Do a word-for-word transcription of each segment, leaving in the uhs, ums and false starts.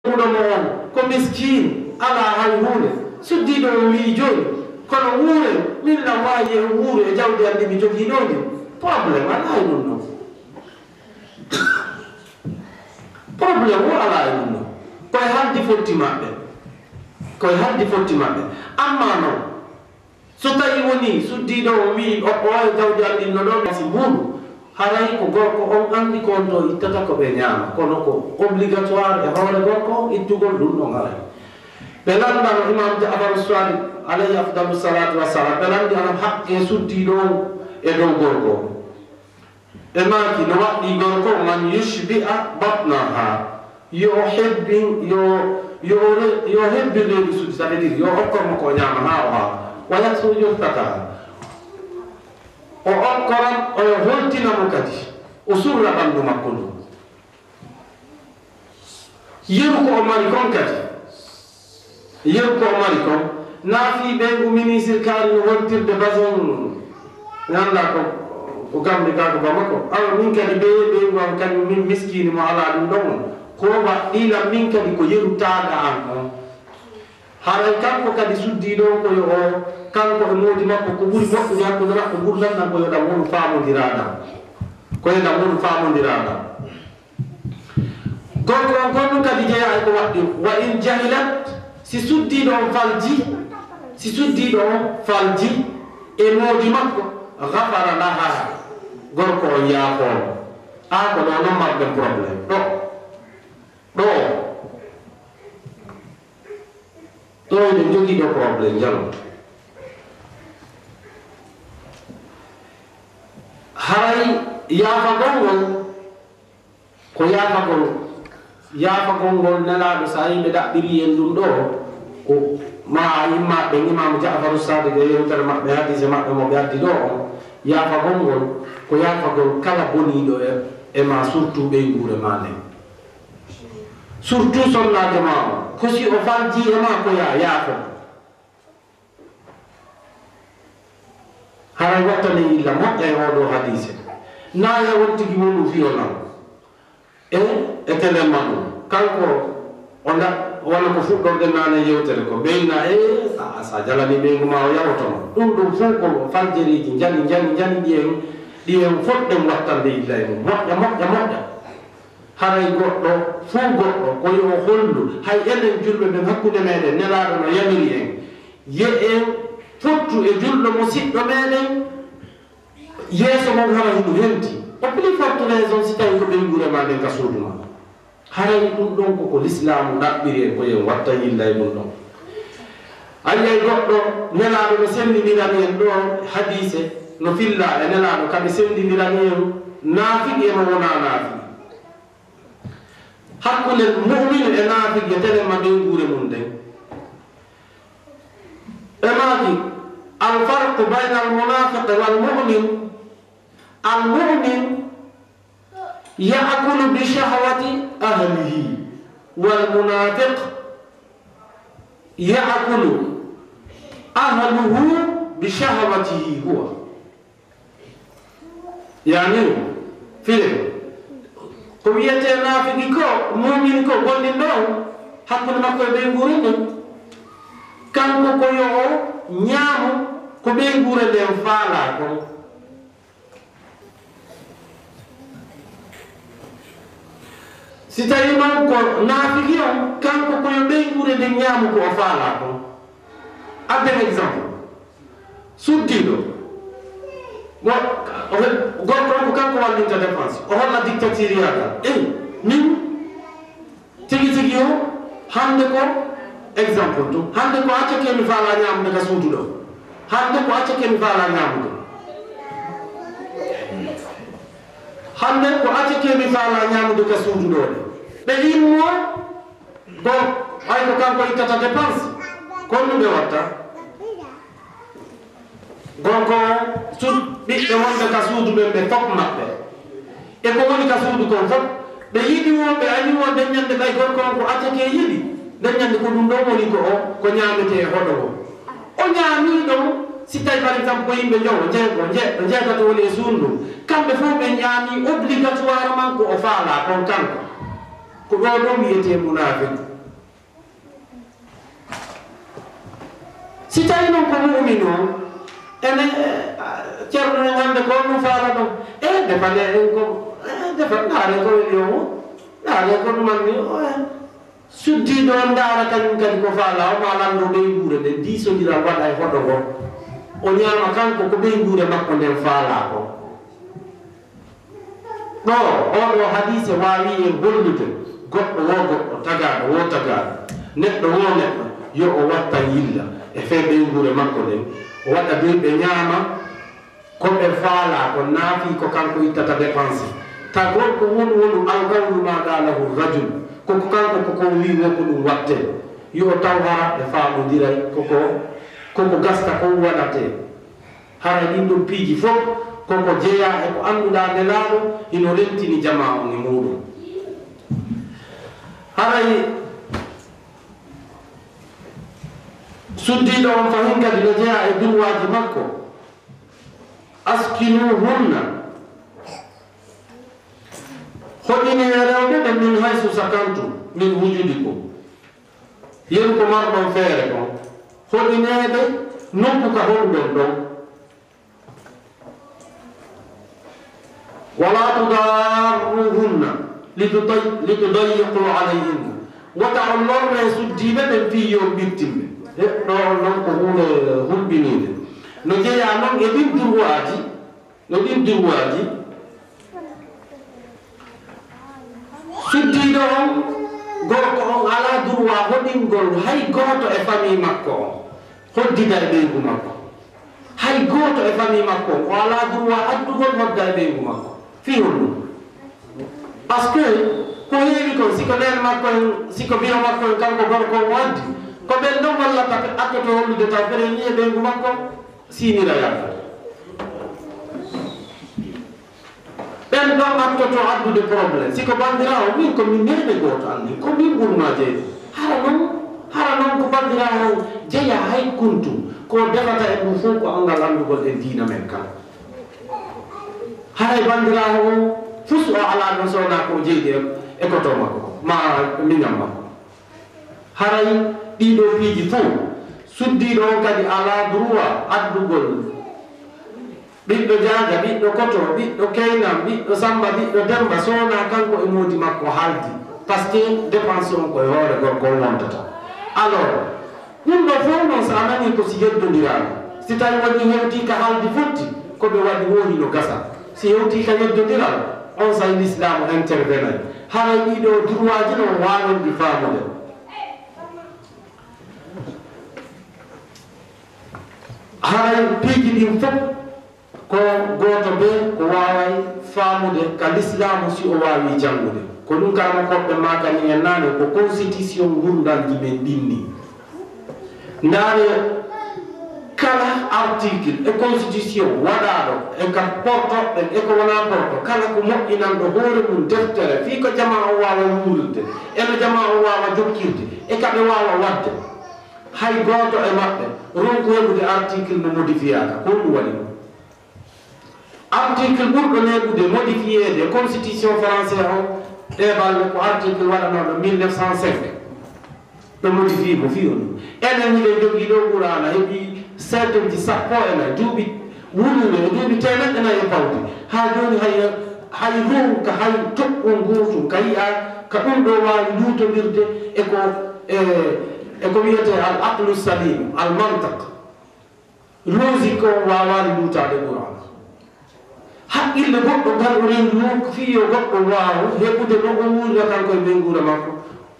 Ɗo mo on ko miskin, alaa hay huunde. Suddiiɗo on wi'i, "Jooni, kono wuuren, min lan waawi e wuuru e jawdi an ndi mi jogii ɗoo ndi." Problème alaa e ɗum ɗon. Problème o alaa e ɗum ɗon. Ko e haldi fotti maɓɓe. Ko e haldi fotti maɓɓe. Ammaa non, so tawii wonii suddiiɗo on wi'i, "O, o e jawdi an ndin no ɗoo, mi si mbuuɗu." Haray ko gorko on anndi ko on to ittata ko ɓe ñaama. Kono ko obligatoire e hoore gorko on ittugol ɗum ɗon haray. Ɓe lanndano Imam Ja'faru Sadiq, alayhi afdalu salatu wassalam, ɓe lanndano haqqe suddiiɗo on e dow gorko on. Ɓe maaki, no waɗɗii gorko on, "An yushbi'a batnaha." Yo o hebbin, yo, yo o re-, yo o hebbin reedu suddi, ça veut dire, yo o okkor mo ko o ñaama haa o haawa. Wa yaksuhu juthataha. O okkoran, o holtina mo kadi. O surra ɓanndu makko ndun. Yeru ko o mari kon kadi. Yeru ko o mari kon. Naa fii ɓeyngu ministre kaari no holtirde basin. Mi anndaa ko, ko Gambi kaa ko Bamako. Awa min kadi bee ɓeyngu an kañum min miskiini mo alaa ɗum ɗon on. Ko waɗɗii lan min kadi ko yeru taaga an on. Haray kanko kadi suddiiɗo on ko yo o, kanko e moodi makko ko ɓuri moƴƴude hakkunde maɓɓe ngurndan ɗan ko yo ɗan wonu faamondiraa ɗan. Ko yo ɗan wonu faamondiraa ɗan. Gorko on kon ɗum kadi jeyaa e ko waɗɗii. Wa in jahilat, si suddiiɗo on falji, si suddiiɗo on falji e moodi makko, ghafara laha, gorko on yaafoo mo. Aa, ko ɗoo non marɗen problème. Ɗoo. Ɗoo. Ɗoo eɗen jogii ɗoo problème, jalo. Haray yaafagol ngol, ko yaafagol, yaafagol ngol Nelaaɗo, so a yimɓe ɗaɓɓirii en ɗum ɗoo, ko ma a imma ɓen Imaamu Ja'faru Saadiq e yewtere maɓɓe, hadiise maɓɓe mo ɓe addi ɗoo on, yaafagol ngol, ko yaafagol kala boniiɗo e, e ma, surtout ɓeynguure ma nden. Surtout sonnaajo ma on, ko si o faljii e ma ko yaa yaafo. Haray wattane yilla moƴƴa e oo ɗoo hadiise. Naa ya won tigi wonu fiyo lan. E, e telen ma ɗum. Kanko, o nda-, wona ko fuɗɗorɗen naane yewtere ko. Ɓeyna, e, sa, sa jalani ɓeyngu ma o yawoto ma. Ɗum ɗum fof ko faljeriiji njani, njani, njani ɗi en, ɗi en fotɗen wattande yilla e mum. Moƴƴa, moƴƴa, moƴƴa. Haray goɗɗo, fuu goɗɗo, ko yo o hollu, hay enen julɓe ɓen hakkunde meɗen, Nelaaɗo no yamiri en, ye en fottu e julɗo musiɗɗo meɗen, yeeso mon hara hino henti. Au plus forte raison, si tawi ko ɓeynguure ma nden ka suudu ma. Haray ɗum ɗon ko ko Lislaamu ɗaɓɓiri en, ko yo en watta yilla e ɗum ɗon. A yi'ay goɗɗo, Nelaaɗo no senndindirani en ɗoo hadiise, no filla e Nelaaɗo, ka ɓe senndindirani en naafiqi e mo wonaa naafiqi. Hakkunde mu'minu e naafiki e telen ma ɓeynguure mum nden. Ɓe maaki, "Al farqu bayna al munafiqi wal mu'min, al mu'min ya'kulu bi shahwati ahlihi, wal munafiq ya'kulu ahluhu bi shahwatihi huwa." Yaani, file. Ko wiyetee naafiki ko, muumini ko, gollin ɗo hakkunde makko e ɓeynguure mum. Kanko ko yo o ñaamu ko ɓeynguure nden faalaa kon. Si tawii noon ko naafiki on, kanko ko yo ɓeynguure nden ñaamu ko o faalaa kon. Adden exemple. Suddiiɗo. Wo-, o he-, gorko on ko kanko wallinta dépense. O holla dictature yaagal. Eyi, min tigi tigi o, hannde ko exemple tun. Hannde ko accake mi faalaa ñaamude ka suudu ɗo. Hannde ko accake mi faalaa ñaamude. Hannde ko accake mi faalaa ñaamude ka suudu ɗo de. Ɓe immoo, ko, ay ko kanko ittata dépense. Ko ɗum ɓe watta. Gorko on, sud-, ɓiɓɓe wonɓe ka suudu ɓen ɓe fof maɓɓe. E ko woni ka suudu kon fof, ɓe yiɗi wo, ɓe ani wo, nden ñande ɓay gorko on ko accake yiɗi. Nden ñande ko ɗum ɗon woni ko o, ko ñaametee e hoɗo o. O ñaamii ɗon, si tawi par exemple ko yimɓe njowo, jeego, je-, jeetato woni e suudu ndun. Kamɓe fof ɓe ñaamii obligatoirement ko o faalaa kon kanko. Ko ɗoo ɗon wiyetee munaafiq. Si tawi noon ko mu'min on, ene, eh, ceerno no hannde ko on ɗum faala ɗum. E defane en ko, e defa, ndaare ko weli o mo, ndaare ko ɗum anni o, e. Suddiiɗo on ndaara kañum kadi ko faala o, ma lanndo ɓeynguure nden, diisondiral waɗa e hoɗo ngo. O ñaama kanko ko ɓeynguure makko nden faala ko. Ɗo, oo ɗoo hadiise waawi en hollude goɗɗo woo goɗɗo, tagaaɗo woo tagaaɗo, neɗɗo woo neɗɗo, yo o wattan yilla e fee ɓeynguure makko nden, o waɗa duuɓi ɓe ñaama ko ɓe faalaa, ko naafii ko kanko ittata dépense. Ta gorko wonu wonu alqawlu ma qalahu rajul, ko ko kanko ko ko wii woo ko ɗum wattee. Yo o taw hara ɓe faamondiray ko ko, ko ko gasta ko waɗatee. Haray ɗin ɗon piiji fof ko ko jeyaa e ko annduɗaa Nelaaɗo hino rentini jamaa on e muuɗum. Haray suddiiɗo on fahin kadi no jeyaa e durwaaji makko. Askinuhunna. Hoɗinee rewɓe ɓen min haysu sakantum min wujudikum. Yeru ko marɗon feere kon. Hoɗinee ɓe nokku ka hoɗuɗon ɗon. Wala tudarruhunna litutay-, litudayyiqu alayhinna. Wota on lorre suddiiɓe ɓen fii yo on ɓittin ɓe. E, ɗo on non ko huunde hulɓiniinde. No jeyaa non e ɗin durwaaji, no ɗin durwaaji. Suddiiɗo on, gorko on alaa durwaa hoɗingol hay gooto e famii makko on, hoddida e ɓeyngu makko. Hay gooto e famii makko on, o alaa durwaa addugol hodda e ɓeyngu makko. Fii honɗum? Parce que ko heewi kon, si ko neen makko en, si ko biyo makko en, kanko gorko on o addi, ko ɓen ɗon wallata ɓe attoto hollude taw ɓeɗen ni e ɓeyngu makko, siinira yaafa. Ɓen ɗon attoto addude problème. Si ko banndiraawo, min ko min neene gooto anndi, ko min ɓurmaa jeyde. Hara non, hara non ko banndiraawo jeyaa hay kuntu, ko defata e ɗum fof ko anngal anndugol e diina men kan. Haray banndiraawo on fus o alaa ɗon so wonaa ko o jeydi e, e koto makko, ma miñam makko. Haray ɗii ɗoo piiji fof, suddiiɗo on kadi alaa droit addugol ɓiɗɗo Jaaja, ɓiɗɗo Koto, ɓiɗɗo Keynam, ɓiɗɗo Sammba, ɓiɗɗo Demmba, so wonaa kanko e moodi makko haaldi. Parce que dépense on ko e hoore gorko on wontata. Alors, ɗum ɗoo fof noon, so a nanii ko si yeddondiraama, si tawi wonii hewtii ka haaldi fotti, ko ɓe waɗi woo hino gasa. Si hewtii ka yeddondiral, on say Lislaamu intervenay. Haray ɗii ɗoo droitji noon waawen ɗi faamude. Haray piiji ɗin fof ko gooto bee ko waaway faamude ka Lislaamu si o waawii janngude. Ko ɗum karamokooɓe maakani en naane ko constitution ngurndanji men ɗin nii. Ndaare kala article e constitution waɗaaɗo e ka portoɓe e ko wonaa porto, kala ko moƴƴinanɗo hoore mum deftere fii ko jamaa on waawa wuurirde, e no jamaa on waawa jokkirde, e ka ɓe waawa waɗde. Hay gooto e maɓɓe ronku heɓude article mo modifiyaaka. Ko honɗum waɗi ɗum? Article ɓurɗo neeɓude modifiyeede constitution français on, ɗee balɗe ko article waɗanooɗo mille neuf cent cinq. Ɓe modifii mo fii on ɗum. Enen hiɗen jogii ɗoo Qur'aana heɓii seeteji sappo e nayi, duuɓi wuluure e duuɓi teemeɗɗe nayi e pawdi. Haa jooni hay, hay ronka, hay toɓɓol ngootol ka yi'aa ka ɗum ɗoo waawi luutondirde e ko, e, e ko wiyetee al aqlu salim, al mantiq. Logique on waawaani luutaade Qur'aana. Haqqille goɗɗo ngal o renndi won ko fii yo goɗɗo waaw heɓude no o wuurira kanko e ɓeynguure makko,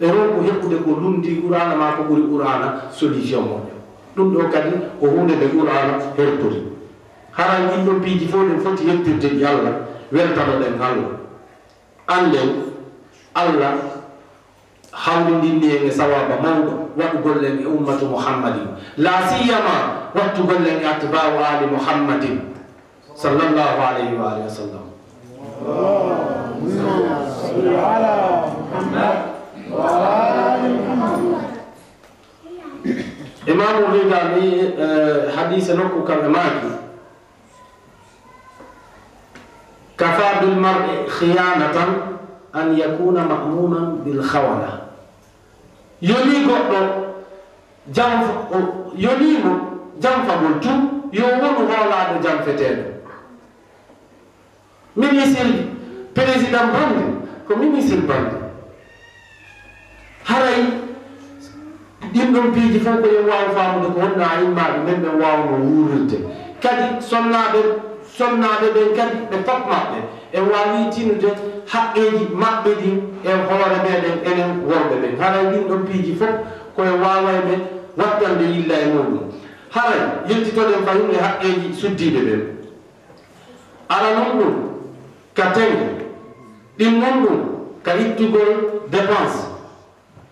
e ronku heɓude ko lunndii Qur'aana maa ko ɓuri Qur'aana solution moƴƴo. Ɗum ɗoo kadi ko huunde nde Qur'aana hertori. Haray ɗin ɗon piiji fof ɗen foti yettirde ɗi Allah, weltanoɗen Allah. Annden Allah hawrindinni en e sawaaba mawɗo waɗugol en e ummatu Muhammadin, laa siyama wattugol en e atba'u aali Muhammadin, sallallahu alayhi wa alihi wa sallam. Imaamu Rida ni, eh, hadiise nokku kam e maaki, "Kafa bil mar'i khiyanatan an yakuna ma'munan bil khawana." Yoni goɗɗo Janf-, o yoniimo janfagol tun, yo wonu hoolaaɗo janfeteeɗo. Ministre, président bannde, ko ministre bannde. Haray ɗin ɗon piiji fof ko en waawi faamude ko honno a immaaɓe men ɓen waawnoo wuurirde. Kadi sonnaaɓe, sonnaaɓe ɓen kadi ɓe fof maɓɓe, en waawi tinude haqqeeji maɓɓe ɗin e hoore meɗen enen worɓe ɓen. Haray ɗin ɗon piiji fof ko en waawayɓe wattande yilla e muɗum. Haray yiltitoɗen fahin e haqqeeji suddiiɓe ɓen. Aranun ɗum ka teŋe, ɗimmon ɗum ka ittugol dépense.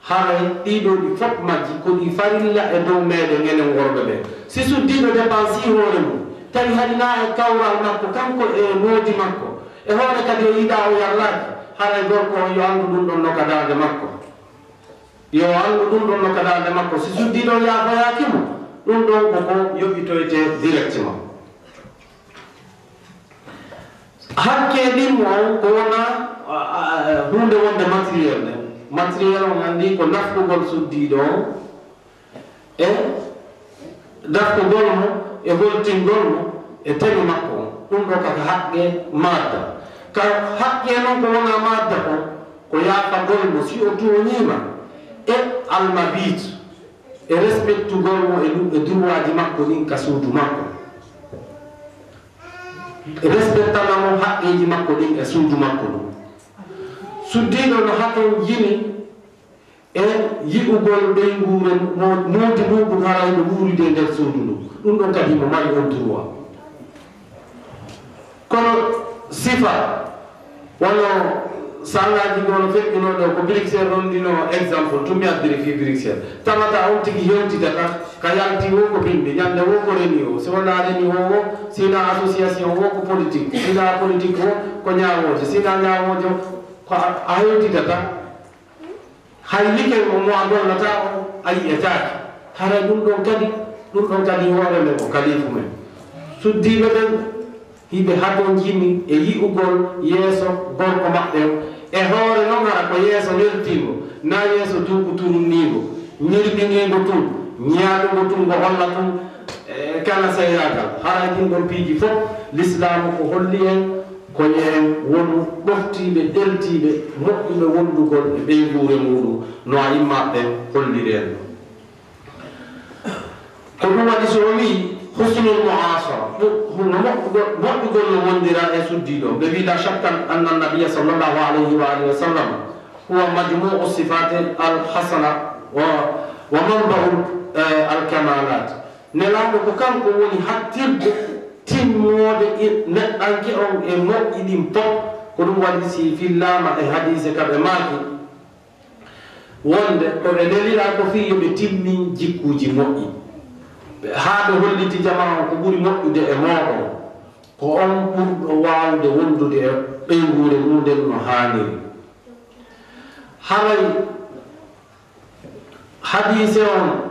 Haray ɗii ɗoo ɗi fof majji ko ɗi farilla e dow meɗen enen worɓe ɓen. Si suddiiɗo dépensii hoore mum, tawi hari naa e kawral makko, kanko e moodi makko, e hoore kadi o yiɗaa o yarlaaki, haray gorko on yo anndu ɗum ɗon no ka daande makko. Yo anndu ɗum ɗon no ka daande makko. Si suddiiɗo yaafoyaaki mo, ɗum ɗon ko ko yoɓitoytee directement. Hakke ɗimmo on ko wona, a, a, a, huunde wonde matériel nde. Matériel on anndi ko nafkugol suddiiɗo on e nafkugol mo e holtingol mo e temi makko on. Ɗum ɗo kaka haqqe madda. Ka haqqe non ko wona madda kon, ko yaafagol mo si o tooñiima e almabiit, e respectugol mo e lu-, e droitji makko ɗin ka suudu makko. Respectana mo haqqeeji makko ɗin e suudu makko ɗum. Suddiiɗo no hatonjini e yi'ugol ɓeynguure mo-, moodi muɗum haray no wuuride e nder suudu ndun. Ɗum ɗon kadi mo mari on droit. Kono sifa, wano sangaaji goo no feƴƴunoo ɗoo, ko Bruxelles rondinoo exemple, tun mi addiri fii Bruxelles. Tawata on tigi hewtitata, ka yalti woo ko bimbi, ñande woo ko reni woo, si wonaa reni woo woo, si hinaa association woo ko politique, si hinaa politique woo ko ñaawooje, si hinaa ñaawooje ko a, a hewtitata. Hay like mo, mo a gollata o, a yi'etaake. Haray ɗum ɗon kadi, ɗum ɗon kadi hoore men ko kalifu men. Suddiiɓe ɓen, hiɓe hatonjini e yi'ugol yeeso gorko maɓɓe on. E hoore non hara ko yeeso weltiingo, naa yeeso tuuku turunniingo, ñirɓiniingo tun, ñaaɗungo tun, ngo holla tun, e, kala seyaagal. Haray ɗin ɗon piiji fof, Lislaamu ko holli en, ko yo en wonu ɗoftiiɓe, ɗeltiiɓe, moƴƴuɓe wondugol e ɓeynguure muɗum, no a immaɓe ɓen holliri en. Ko ɗum waɗi so o wi'i, "Husnul mu'ashara", ɗum, no moƴƴugol, moƴƴugol no wondira e suddiiɗo. Ɓe wi'i, "La shakka anna nabiyya sallallahu alayhi wa alihi wa sallam huwa majmu'u sifati al hasana wa, wa manba'u, eh, al kamalat." Nelaaɗo ko kanko woni hattirde timmoode i-, neɗɗanke on e moƴƴi ɗin pop. Ko ɗum waɗi si fillaama e hadiise ka ɓe maaki wonde ko ɓe neliraa ko fii yo ɓe timmin jikkuuji moƴƴi. Ɓe, haa ɓe holliti jamaa on ko ɓuri moƴƴude e mooɗon, ko on ɓurɗo waawde wondude e ɓeynguure mum nden no haaniri. Haray hadiise on,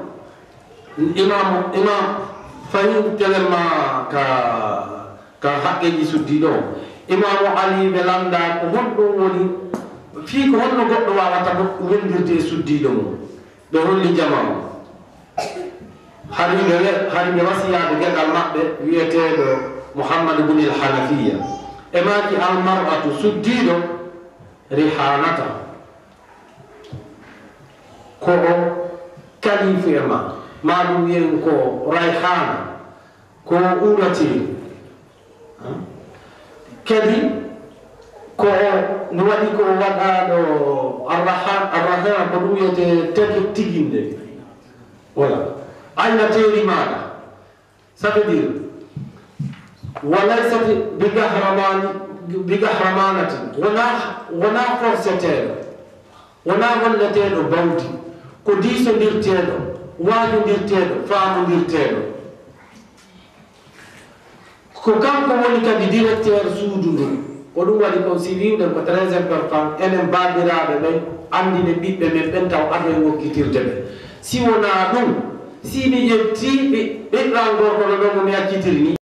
Imaamu, Imaam, fahin telen ma ka, ka haqqeeji suddiiɗo on. Imaamu Ali ɓe lannda ko honɗum woni, fii ko honno goɗɗo waawata mo-, wondirde e suddiiɗo mum. Ɓe holli jamaa on. Hari ɓe we-, hari ɓe wasiyaade geɗal maɓɓe wi'eteeɗo Muhammad ibn al-Hanafiya. E maaki, "Al mar'atu", suddiiɗo, "rihanata", ko o kalifu e ma, maa ɗum wi'en ko rayhana, ko o uurati. Kadi ko o, no waɗi ko o waɗaaɗo arraha-, arrahana, ko ɗum wiyetee tagi-, tiginde. Voilà. Aynateeri maaɗa. Ça veut dire, "Wa laysat bi gahramani, bi gahramanatin", wonaa, wonaa forseteeɗo, wonaa holleteeɗo bawdi, ko diisondirteeɗo, waajondirteeɗo, faamondirteeɗo. Ko kanko woni kadi directeur suudu ndun. Ko ɗum waɗi kon, si wi'uɗen ko très important, enen baabiraaɓe ɓen, anndinen ɓiɓɓe men ɓen taw ado e ngokkitirde ɓe. Si wonaa ɗum, si mi ƴettii ɓi-, ɓiɗɗo an gorko no ɗon mo mi accitiri ni,